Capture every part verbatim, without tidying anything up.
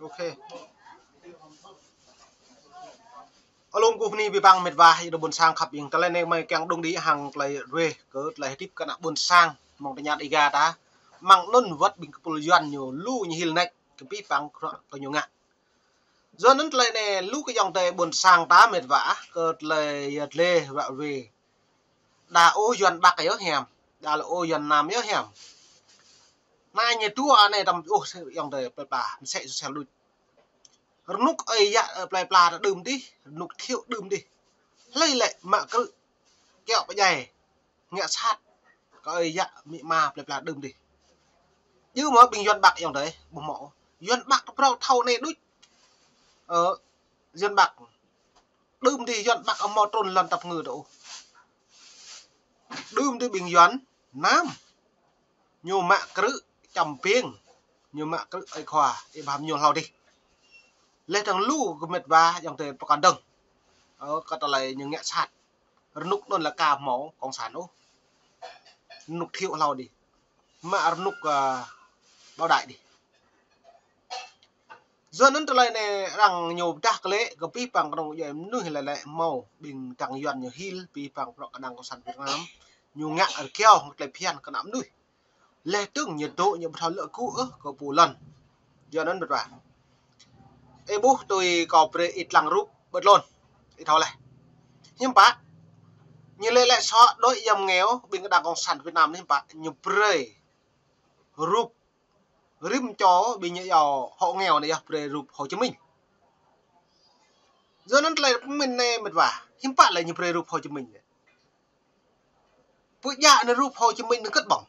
Ok. Alum kơ bơni abih bang mĕt wa, ih dŏ ƀôn sang khăp ing. Tơlơi anai mơi kiăng đung đĭ hăng tơlơi ruai kơ tơlơi hơdip kơ ană ƀôn sang mơ̆ng tơña Dega ta. Mơ̆ng anŭn wơ̆t ƀing kơpul Yuan ñu lu ñu hil nač kơ abih bang kơ ñu ngă. Yua anŭn tơlơi anai lu kơ ayŏng adơi ƀôn sang ta mĕt wa, kơ tơlơi yơh tơlơi ruai. Đa ôh Yuan Bắc yơh hiam, đa lĕ ôh Yuan Nam yơh hiam. Anai ñu dua anai tăm ôh ayŏng adơi plơi pla, mơsĕ sel đuč. Rơnŭk ơi yă, ơ, plơi pla ta đưm dih, rơnŭk thiu đưm dih. Hlơi lĕ mă krư̆, kiaŏ pơdjai, ngă sat kơ ơi yă amĭ ama plơi pla đưm dih. Djơ̆ mơ̆ ƀing Yuan Bắc ayŏng adơi, ƀu hmâo. Yuan Bắc ta prŏng thâo anai đuč. Ơ, Yuan Bắc đưm dih Yuan Bắc ƀu hmâo trŭn lŏn tăp ngư ta ôh. Đưm dih ƀing Yuan Nam. Ñu mă krư̆ čăm ping, ñu mă krư̆ ơi khua, ih ƀuh ñu hlâo dih. Leh dơ̆ng lu kơ mĕt wa ayŏng adơi pơkŏn dơ̆ng. Ơ, kơ tơlơi ñu ngă sat. Rơnŭk anŭn lĕ ka hmâo cộng sản ôh. Rơnŭk thiu hlâo dih. Mă rơnŭk, ơ, Bảo Đại dih. Yua anŭn tơlơi anai arăng ñu pơdah klĕ kơ abih bang kơnơ̆ng djuai mơnuih lĕ lĕ hmâo ƀing dang Yuan ñu hil abih bang prŏng kơđang cộng sản Việt Nam. Ñu ngă rơkiao tơlơi phiăn kơ ană mơnuih. Leh dơ̆ng ñu dŏ ñu ƀu thâo lĕ gŭ ôh kơ pô lŏn. Yua anŭn mĕt wa. Ih ƀuh tui kâo brơi ih lăng rup ƀơi tlôn. Ih thâo leh. Hiư̆m pă. Ñu lĕ lĕ sŏ đôi yăm nghèo ƀing kơđang cộng sản Việt Nam anai hiư̆m pă. Ñu brơi rup rĭm čô ƀing ñu yua hộ nghèo anai yơh brơi rup Hồ Chí Minh. Yua anŭn tơlơi pơmĭn anai mĕt wa. Hiư̆m pă lĕ ñu brơi rup Hồ Chí Minh. Pơjă anai rup Hồ Chí Minh anŭn kơ̆t ƀơ̆ng.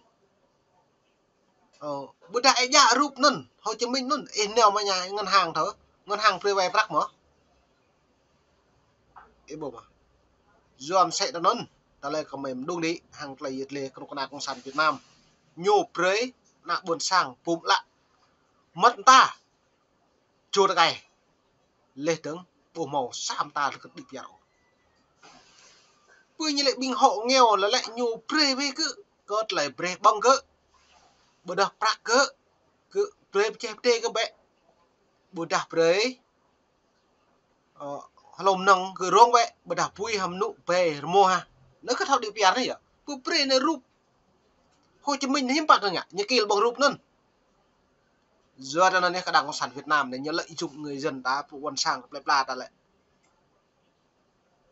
Ơ, ƀôdah ih jă rup anŭn, Hồ Chí Minh anŭn, ih nao mă ña ngân hàng thơ, ngân hàng brơi wai prăk mơ̆. Ih ƀuh mơ̆. Yua mơsĕ tơ anŭn, tơlơi kơ mơi mơđung đĭ, hăng tơlơi yơh tơlơi kơnuk kơna cộng sản Việt Nam. Ñu brơi, ană ƀôn sang, pum lă. Mơ̆t ta. Čô tơkai. Leh dơ̆ng, ƀu hmâo sa mơta lơkơt đĭ piar ôh. Pơ ñu lĕ ƀing hộ nghèo lĕ lĕ ñu brơi wai kơ, kơ tơlơi brơi ƀơ̆ng kơ. Ƀôdah prăk kơ, kơ brơi pơčeh pơtê kơ bĕ. Ƀôdah brơi, ơ, hlô mơnơ̆ng kơ rông bĕ, ƀôdah bui hăm nŭ bĕ rơmô ha. Anŭn kơ thâo đĭ piar anai yơh. Pơ brơi anai rup Hồ Chí Minh anai hiư̆m pă kơ ngă, ñu kil ƀơ̆ng rup anŭn. Yua anŭn anai kơđang cộng sản Việt Nam anai ñu lợi dụng người dân ta, pô ƀôn sang plơi pla ta lĕ.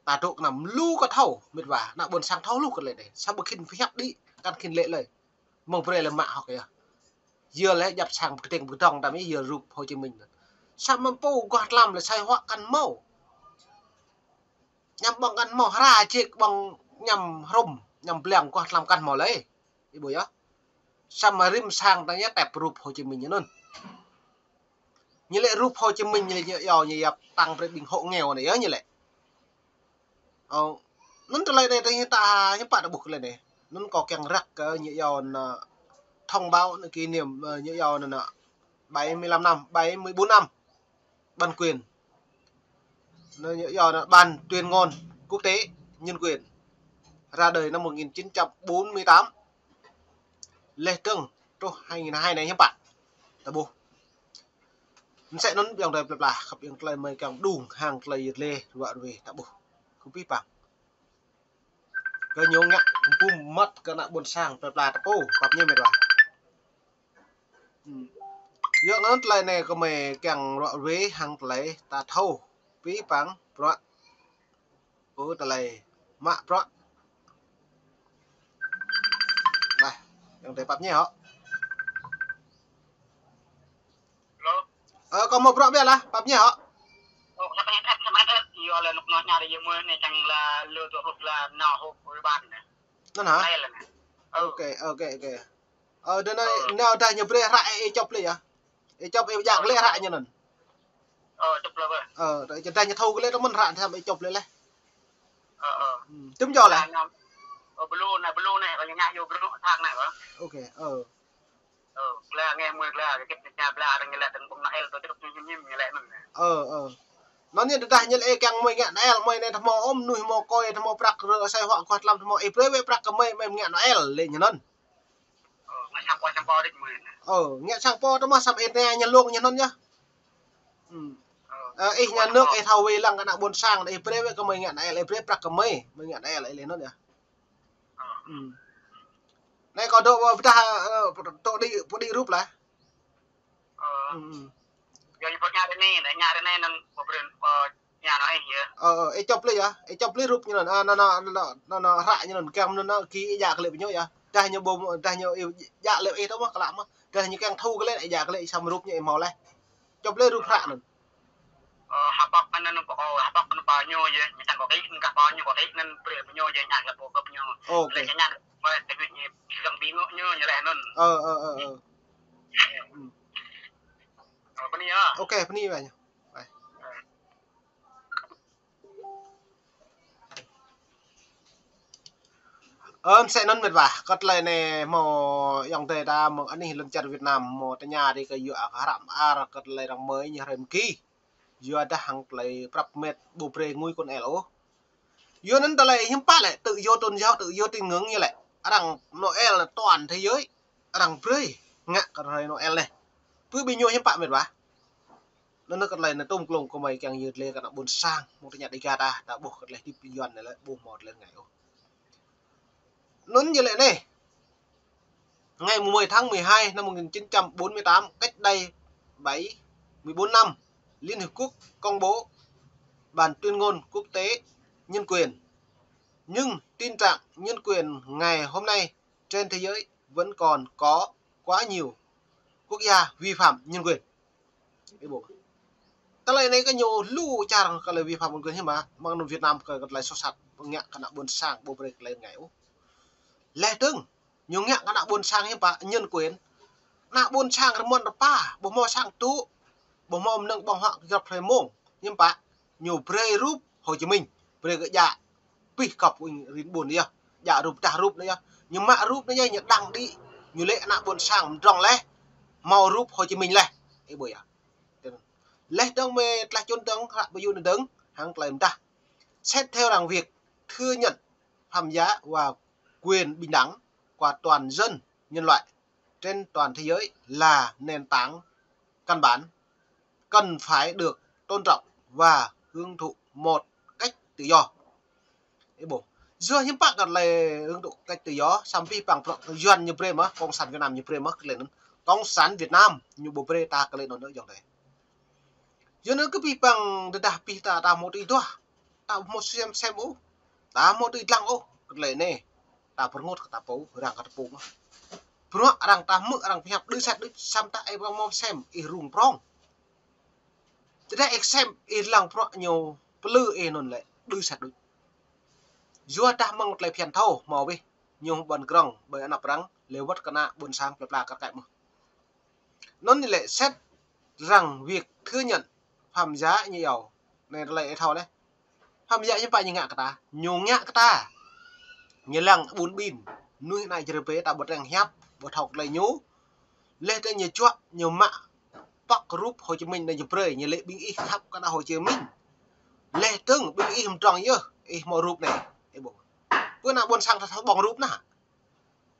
Ta dŏ kơnăm lu kơ thâo, mĕt wa, ană ƀôn sang thâo lu kơ lĕ anai. Sa ƀu khĭn pơhiăp đĭ, kăn khĭn lĕ lơi. Mơ̆ng brơi lĕ mă hŏk yơh. Yua lĕ djăp sang pơkơdeng pơkơdong ta mĭ yua rup Hồ Chí Minh anŭn. Samơ̆ pô guah tlam lĕ sai huă kăn hmâo. Añăm ƀơ̆ng kăn hmâo hra čih ƀơ̆ng añăm hrŏm, añăm blang guah tlam kăn hmâo lơi. Ih ƀuh yơh. Samơ̆ rĭm sang ta ñu tep rup Hồ Chí Minh anŭn. Ñu lĕ rup Hồ Chí Minh ñu lĕ ñu yua ñu yap tăng brơi ƀing hộ nghèo anai yơh ñu lĕ. Ơ, anŭn tơlơi anai ta hiư̆m pă ta ƀuh tơlơi anai. Anŭn kâo kiăng răk kơ ñu yua anŭn thông báo anŭn kỷ niệm, ơ, ñu yua anŭn bảy mươi lăm năm, bảy mươi bốn năm. Bản quyền. Anŭn ñu yua anŭn Ban Tuyên ngôn Quốc tế Nhân quyền. Ra đời năm một nghìn chín trăm bốn mươi tám. Leh dơ̆ng truh hai nghìn hai anai hiư̆m pă. Ta ƀuh. Mơsĕ anŭn ayŏng adơi plơi pla, khăp ing tơlơi mơi kiăng đung hăng tơlơi yơh tơlơi ruă ruai ta ƀuh. Kơ abih bang. Kơ ñu ngă pum mơ̆t kơ ană ƀôn sang plơi pla ta pô, pap ñu mĕt wa. Hmm. Yua anŭn tơlơi anai kơ mơi kiăng ruă ruai hăng tơlơi ta thâo. Abih bang, bruă. Ơ tơlơi mă bruă. Dah, ayŏng adơi pap ñu hŏ. Alo. Ơ, kâo hmâo bruă biă lah, pap ñu hŏ. Ơ, kâo hmâo bruă biă lah, pap ñu hŏ. Ơ, kâo hmâo bruă biă lah, pap ñu hŏ. Anŭn hă? Ơ, dơ̆ng anai, nao dah ñu brơi hră ih čŏp lĕ yơh. Ih čŏp ih pơjă glaĭ hră ñu anŭn. Ơ, čŏp lĕ bơ. Ơ, dah ñu thâo glaĭ tơ mơ̆n hră tham ih čŏp lĕ leh. Ơ, ơ. Hmm, tŭm jŏ leh. Ơ, bơlô anai, bơlô anai, kâo ngă yua bruă thang anai bơ. Ok, ơ. Ơ, glaĭ ngă mơi glaĭ, kơ kĕt ñu bla, arăng ñu lĕ tơ̆ng ƀơ̆ng Noel tơ čŏp ñu ñim ñim ñu lĕ anŭn. Ơ, ơ. Anŭn ñu dah ñu lĕ kiăng mơi ngă Noel, mơi anai tơ hmâo ôm mơnuih hmâo kơi, tơ hmâo prăk rơ, sai huă guah tlam tơ hmâo ih brơi wai prăk kơ mơi, mơi ngă Noel, lĕ ñu anŭn. Ơ, ngă Sang pô, sang pô đôč mơ̆n. Ơ, ngă sang pô tơ mơ̆, samơ̆ ih tơña ñu lông ñu anŭn yơh. Ơ, ih nhà nước ih thâo wai lăng kơ ană ƀôn sang, ih brơi wơ̆t kơ mơi ngă ană el, ih brơi prăk kơ mơi, mơi ngă ană el, ih lĕ anŭn yơh. Anai kâo dŏ pơdah, ơ, tŏ đĭ, pơđĭ rup lah. Ơ. Yua ñu pơ̆t ña ră anai, anai ña ră anai anŭn pơbrơi, pơña anŭn ih yơh. Ơ, ơ, ih čŏp lĕ yơh, ih čŏp lĕ rup ñu anŭn, a, anŭn, anŭn, anŭn, anŭn, anŭn hră ñu anŭn, kiăng anŭn, anŭn, kĭ ih djă kơ lĕ pơ ñu yơh. Dah ñu ƀu, dah ñu ih djă lĕ ih tơ mơ̆, klă mơ̆. Dah ñu kiăng thu kơ lĕ, ih djă kơ lĕ, ih sam rup ñu ih hmâo laih. Čŏp lĕ rup hră anŭn. Ơ, hơpăk anŭn pơ, ơ, hơpăk anŭn pơ ñu yơh, ñu čang kơ kĭ, kơ pơ ñu kơ kĭ, anŭn brơi pơ ñu yơh, ña kơ pô kơ pơ ñu. Ôkê. Lĕ ñu ña, pơ tơ ñu, ñu găng ƀing ñu, ñu lĕ anŭn. Ơ, ơ, ơ, ơ. Ơ, bơni yơh. Ôkê, bơni wơ̆t ñu. Bye. Ơ, msĕ anŭn mĕt wa, kơ tơlơi anai hmâo ayŏng adơi ta mơ̆ng anih lŏn čar Việt Nam hmâo tơña đĭ kơ yua kơ hră mơar kơ tơlơi arăng mơi ñu hrơi mơ̆ng ki. Yua dah hăng tơlơi prăp mĕt ƀu brơi ngui kơ ană el ôh. Yua anŭn tơlơi hiư̆m pă lĕ, tự do tôn giáo, tự do tín ngưỡng ñu lĕ. Arăng Noel anai toàn thế giới arăng brơi ngă kơ hrơi Noel anai. Pơ ƀing ñu hiư̆m pă mĕt wa. Anŭn kơ tơlơi anai tơm klông kơ mơi kiăng yơh tơlơi kơ ană ƀôn sang, mơ̆ng tơña đĭ kơ ta, ta ƀuh kơ tơlơi hơdip Yuan anai lĕ ƀu hmâo tơlơi ngă ôh. Anŭn yơh lĕ anai. Ngày mười tháng mười hai năm một nghìn chín trăm bốn mươi tám, cách đây bảy mươi bốn năm, Liên Hiệp Quốc công bố bản tuyên ngôn quốc tế nhân quyền. Nhưng tình trạng nhân quyền ngày hôm nay trên thế giới vẫn còn có quá nhiều quốc gia vi phạm nhân quyền. Ih ƀuh. Tơlơi anai kơ ñu lu čar kơ tơlơi vi phạm nhân quyền hiư̆m pă, mơ̆ng anŭn Việt Nam kơ, kơ tơlơi soh sat, ngă kơ ană ƀôn sang ƀu brơi kơ tơlơi ngă ôh. Lĕ tơ̆ng, ñu ngă kơ ană ƀôn sang hiư̆m pă, nhân quyền. Ană ƀôn sang rơmon rơpa, ƀu hmâo sang tŭ, ƀu hmâo mơnơ̆ng ƀơ̆ng huă kơ grăp hrơi mông, hiư̆m pă, ñu brơi rup Hồ Chí Minh, brơi kơ djă pih kŏp ƀing rin ƀun yơh. Djă rup, dah rup anai yơh. Ñu mă rup anai yơh, ñu đăng đĭ. Ñu lĕ ană ƀôn sang mdrŏng laih. Hmâo rup Hồ Chí Minh laih. Ih ƀuh yơh. Laih dơ̆ng mơi tlaih čun dơ̆ng, hră ƀu yua anŭn dơ̆ng, hăng tơlơi mơdah. Xét theo rằng việc thừa nhận Phạm Giá và quyền bình đẳng của toàn dân nhân loại trên toàn thế giới là nền tảng căn bản cần phải được tôn trọng và hưởng thụ một cách tự do. Ih ƀuh. Yua hiư̆m pă kơ tơlơi hưởng thụ cách tự do, samơ̆ pih păng prŏ Yuan ñu brơi mơ̆, Cộng sản Việt Nam ñu brơi mơ̆, kơ tơlơi anŭn. Cộng sản Việt Nam ñu ƀu brơi ta kơ tơlơi anŭn ôh ayŏng adơi. Yua anŭn kơ pih păng tơdah pih ta, ta hmâo tui duah. Ta hmâo sem sem ôh. Ta hmâo tui lăng ôh. Kơ tơlơi anai. Ta pơrơngot kơ ta pô, arăng kơ ta pô mơ̆n. Bruă arăng ta hmư̆ arăng pơhiăp đơ sat đôč, samơ̆ ta ih ƀu hmâo sem, ih rŭng prŏng. Tơdah ih sem, ih lăng bruă ñu pơlư ih anŭn lĕ, đơ sat đôč. Yua dah mơ̆ng tơlơi phiăn thâo, hmâo wih, ñu ƀuăn krŏng, ƀơi anăp arăng, lĕ wơ̆t kơ ană ƀôn sang plơi pla kar kaĭ mơ̆n. Anŭn lĕ xét rằng việc thừa nhận Phạm Giá ñu yơh. Anai tơlơi ih thâo lĕ. Phạm Giá hiư̆m pă ñu ngă kơ ta. Ñu ngă kơ ta. Ñu lăng ƀun ƀin. Mơnuih anai jrê bê ta ƀu treng hiăp, ƀu thâo kơ tơlơi ñu. Laih tơ ñu čuă, ñu mă pŏk rup Hồ Chí Minh anai ñu brơi, ñu lĕ ƀing ih khăp kơ ană Hồ Chí Minh. Laih dơ̆ng ƀing ih mdrŏng yơh, ih hmâo rup anai. Ih ƀuh. Pơ ană ƀôn sang ta thâo ƀơ̆ng rup anai.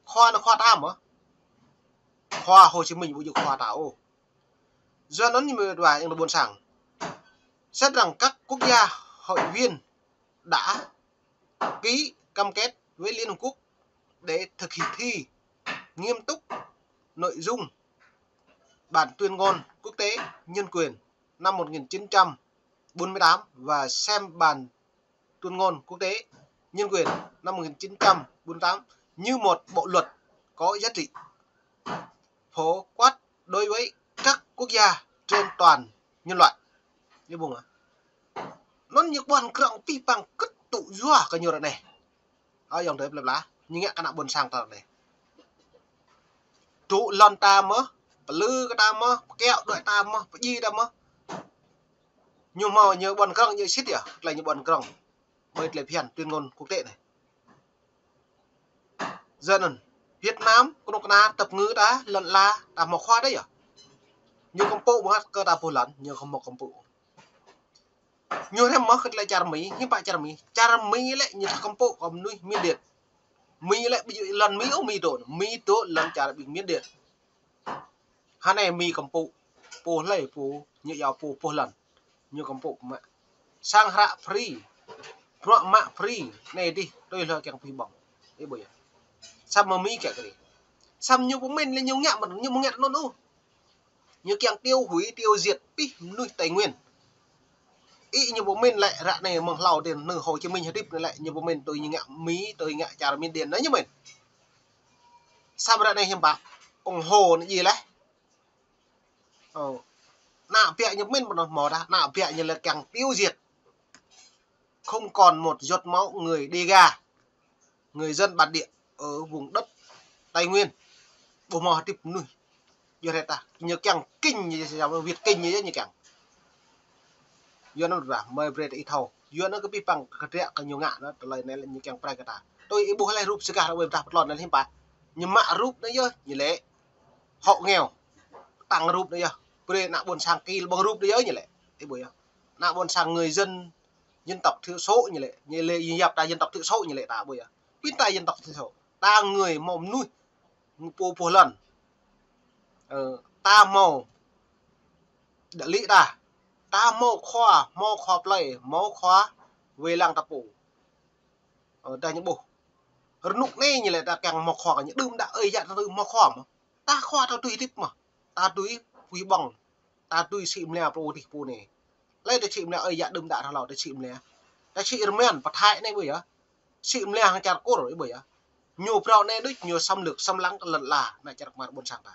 Khua anai khua ta mơ̆. Khua Hồ Chí Minh ƀu djơ̆ khua ta ôh. Yua anŭn ñu mơi dua ayŏng adơi ƀôn sang. Xét rằng các quốc gia hội viên đã ký cam kết với Liên Hợp Quốc để thực thi nghiêm túc nội dung bản tuyên ngôn quốc tế nhân quyền năm một nghìn chín trăm bốn mươi tám và xem bản tuyên ngôn quốc tế nhân quyền năm một nghìn chín trăm bốn mươi tám như một bộ luật có giá trị phổ quát đối với các quốc gia trên toàn nhân loại. Ih ƀuh mơ̆. Anŭn ñu ƀuăn krŏng pih păng kơ̆t tŭ yua kơ ñu ră anai. Ơ, ayŏng adơi plơi pla, ñu ngă kơ ană ƀôn sang ta ră anai. Tŭ lŏn ta mơ̆, pơlư kơ ta mơ̆, pơkiaŏ đuaĭ ta mơ̆, pơdjai ta mơ̆. Ñu hmâo ñu ƀuăn krŏng ñu sĭt yơh, tơlơi ñu ƀuăn krŏng. Ƀơi tơlơi phiăn tuyên ngôn quốc tế anai. Yua anŭn, Việt Nam, kơnuk kơna, tơpơngư ta, lŏn ala, ta hmâo khua ta yơh. Ñu kơmpŭ mơ̆ kơ ta ƀuh lŏn, ñu kơmŏk kơmpŭ. Ñu hrăm mơ̆ kơ tơlơi čar Mi, hiư̆m pă čar Mi. Čar Mi lĕ ñu thâo kơmpŭ kơ mơnuih Miên Điên. Mi lĕ ƀu djơ̆ lŏn Mi ôh, Mi dŏ, Mi dŏ lŏn čar ƀing Miên Điên. Hơnai Mi kơmpŭ, pô hlơi pô, ñu yua pô pô lŏn. Ñu kơmpŭ mă. Sang hră free. Bruă mă free. Anai dih, tui hlơi kiăng pih ƀơ̆ng. Ih ƀuh yơh. Samơ̆ Mi kiăng kri. Samơ̆ ñu pơmĭn lĕ ñu ngă mơ̆n, ñu mơ̆ ngă anŭn ôh. Ñu kiăng tiêu hủy, tiêu diệt pih mơnuih Tây Nguyên. Ih ñu pơmĭn lĕ ră anai mơ̆ng hlâo dih, nư Hồ Chí Minh hơdip anai lĕ, ñu pơmĭn tui ñu ngă Mi, tui ngă čar Miên Điên anai ñu mĭn. Samơ̆ ră anai hiư̆m pă, ủng hộ anai djai laih. Ơ. Ană ƀiă ñu pơmĭn pơnŏ hmâo dah, ană ƀiă ñu lĕ kiăng tiêu diệt. Không còn một giọt máu người Đêga, người dân bản địa ở vùng đất Tây Nguyên. Ƀu hmâo hơdip mơnuih. Yua hơget ta, ñu kiăng kinh, ñu Việt kinh ñu, ñu kiăng. Yua anŭn dah, mơi brơi ta ih thâo. Yua anŭn kơ pih păng kơdră kơ ñu ngă anŭn, tơlơi anai lĕ ñu kiăng prai kơ ta. Tui ih ƀuh laih rup sơgah ră wai dah pơtlon anai hiư̆m pă. Ñu mă rup anai yơh, ñu lĕ hộ nghèo. Tăng rup anai yơh. Brơi ană ƀôn sang kil ƀơ̆ng rup anai yơh ñu lĕ. Ih ƀuh yơh. Ană ƀôn sang người dân dân tộc thiểu số ñu lĕ, ñu lĕ yap ta dân tộc thiểu số ñu lĕ ta ƀuh yơh. Pin ta dân tộc thiểu số. Ta người hmâo mơnuih, pô pô lŏn. Ơ, ta hmâo địa lý ta. Ta hmâo khua, hmâo khua plơi, hmâo khua wai lăng ta pô. Ơ, ta ñu ƀuh. Rơnŭk anai ñu lĕ ta kiăng hmâo khua kơ ñu đưm đă ơi yă ta tui hmâo khua mơ̆. Ta khua ta tui hơdip mơ̆. Ta tui pih ƀơ̆ng. Ta tui sĭ mơlia pô dih pô anai. Lĕ ta sĭ mơlia ơi yă đưm đă hlâo ta sĭ mơlia. Ta sĭ rơmen pơthai anai ƀuh yơh. Sĭ mơlia hăng čar Kur ih ƀuh yơh. Ñu phrâo anai đôč ñu xâm lược xâm lăng kơ lŏn ala ană čar kơmar ƀôn sang ta.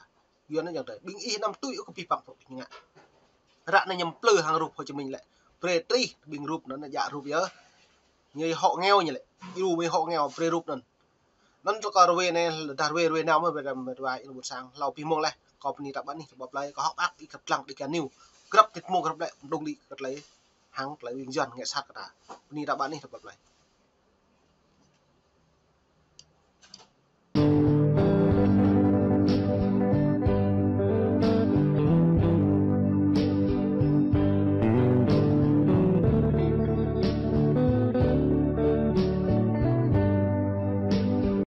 Yua anŭn yơh tơi. Ƀing ih anăm tui ôh kơ pih păng pô ñu ngă. Ră anai ñu plư hăng rup Hồ Chí Minh lĕ. Brơi trih ƀing rup anŭn djă rup yơh. Ñu hộ nghèo ñu lĕ. Iu Mi hộ nghèo brơi rup anŭn. Anŭn tơ kơ rơwe anai, dah rơwe rơwe nao mơ̆ ƀơi dah mơ̆ rơwe anŭn ƀôn sang, hlâo pih mông laih, kâo bơni ta ƀă anih, ta ƀuh plơi, kâo hŏk ăk ih kơtlang đĭ kơ New, grăp tit mông grăp lĕ, dŏng đĭ kơ tơlơi, hăng tơlơi wing yuan ngă sat kơ ta. Bơni ta ƀă anih, ta ƀuh plơi.